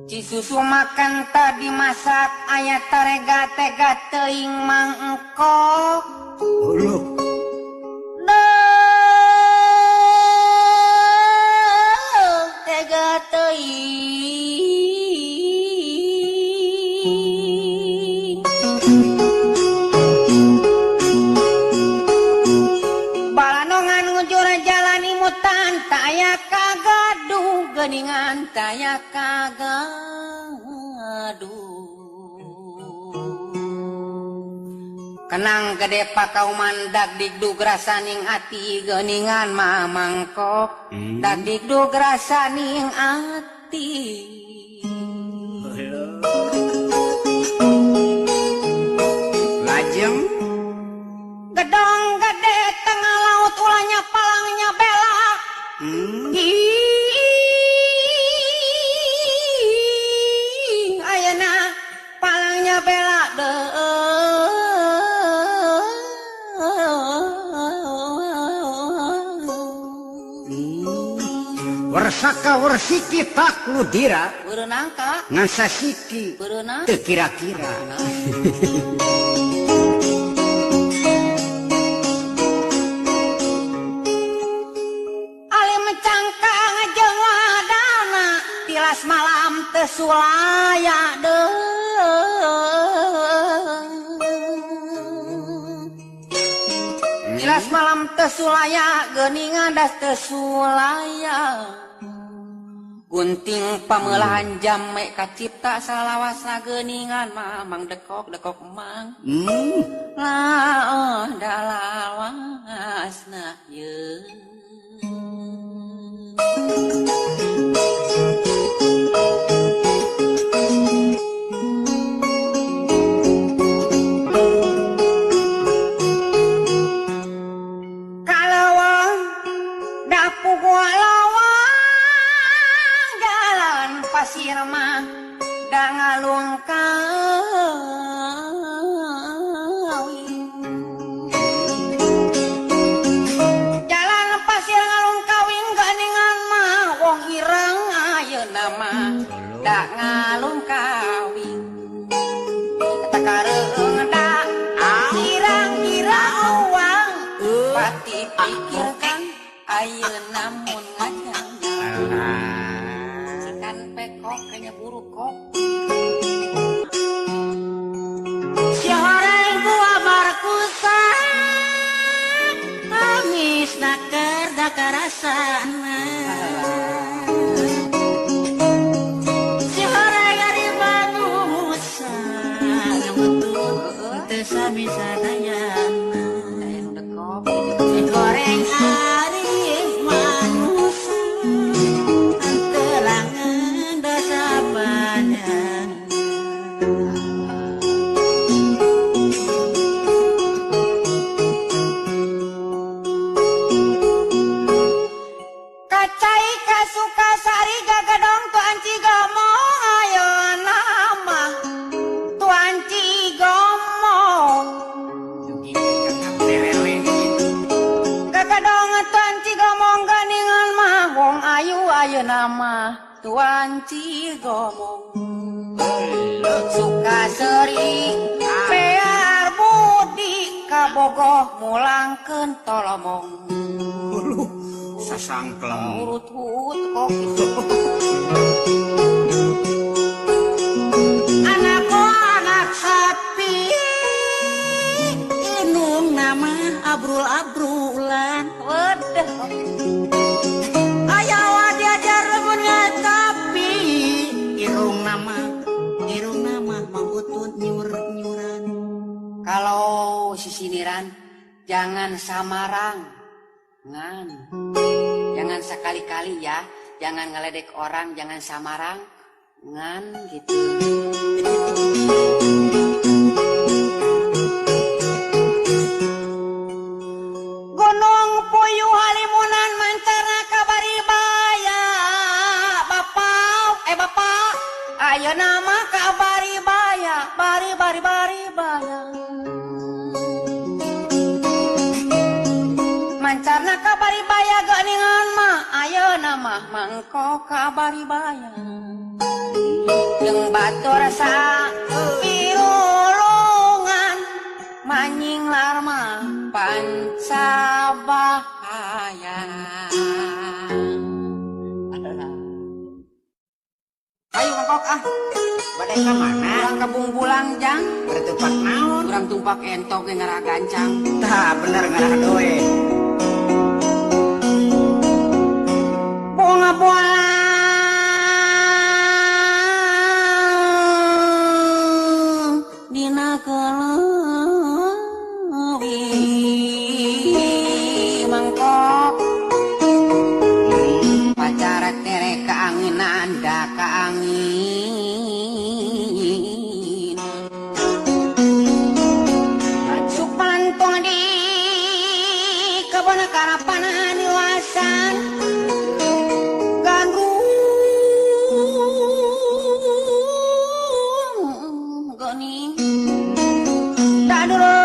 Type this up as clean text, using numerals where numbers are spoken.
Cisusu makan tadi masak aya tarega tega teuing mangkok. Huluh. Tega teuing. Balanongan ngujur jalan imutan taya kagaduh geuningan taya kagaduh. Kenang gede pakauman dagdikdug rasaning ati geuningan mah mangkok. Dagdikdug rasaning ati. Lajeng gedong gede tengah laut ulahnya palangnya bela. Ayeuna palangnya bela Warsaka warsiki takludira berenang ka ngan sasiki berenang teu kira-kira. Ali mencangkang jeung wadana tilas malam teu sulaya deui. Tilas malam teu sulaya geuningan das teu sulaya. Gunting pamelahan jame kacipta salawasna geuningan mah mang dekok dekok mang. Laon dalawasna ye. Kalawang dapu gua lawang jalan pasir mah da ngalung kawin. Jalan pasir ngalung kawin geuningan mah wong ireng ayeuna mah da ngalung kawin. Eta kareueung da kirang-kirang uang pati pikirkan ayeuna mun ngajang. Cikan pekok kayaknya buruk kok. Si horeng gua barkusa amis naker dakarasana. Si horeng ari manusa ngamutun teu sami sadayana. Si goreng ari manusa telangan dosa panjang. Kacai kasuka sari gagadong tuan Cigomong ayeuna mah tuan Cigomong. Gagadong tuan Cigomong ganingan mah wong ayu ayeuna mah tuan Cigomong. Suka seri pear budi kabogoh mulangkeun tolomong. Sasangkleng urut-urut kok gitu. Anak anak sapi inung nama abrul-abrulan. Waduh. Aya diajar lamun tapi irung nama mangutun nyur-nyuran. Kalau sisiniran jangan samarang ngan. Jangan sekali-kali ya, jangan ngeledek orang, jangan samarang ngan gitu. Gunung Puyuh Halimunan mancarna kabari baya. Bapak, bapak, ayeuna mah kabari baya, bari bari bari baya. Mancarna kabari baya geuningan mah ayeuna mah mangko kabari baya. Jeung batur sa pirulungan manying larma pancabahaya. Ayo mangkok ah. Bade ka mana? Urang ka Bungbulang jang. Bade tumpak naon? Urang tumpak entok ge ngarah gancang. Tah bener ngarah doe. Bunga bola dina kelewi mangkok pacara tere kaanginan da kaangin supantong di kebon karapanan luasan gandrung geuning dadulur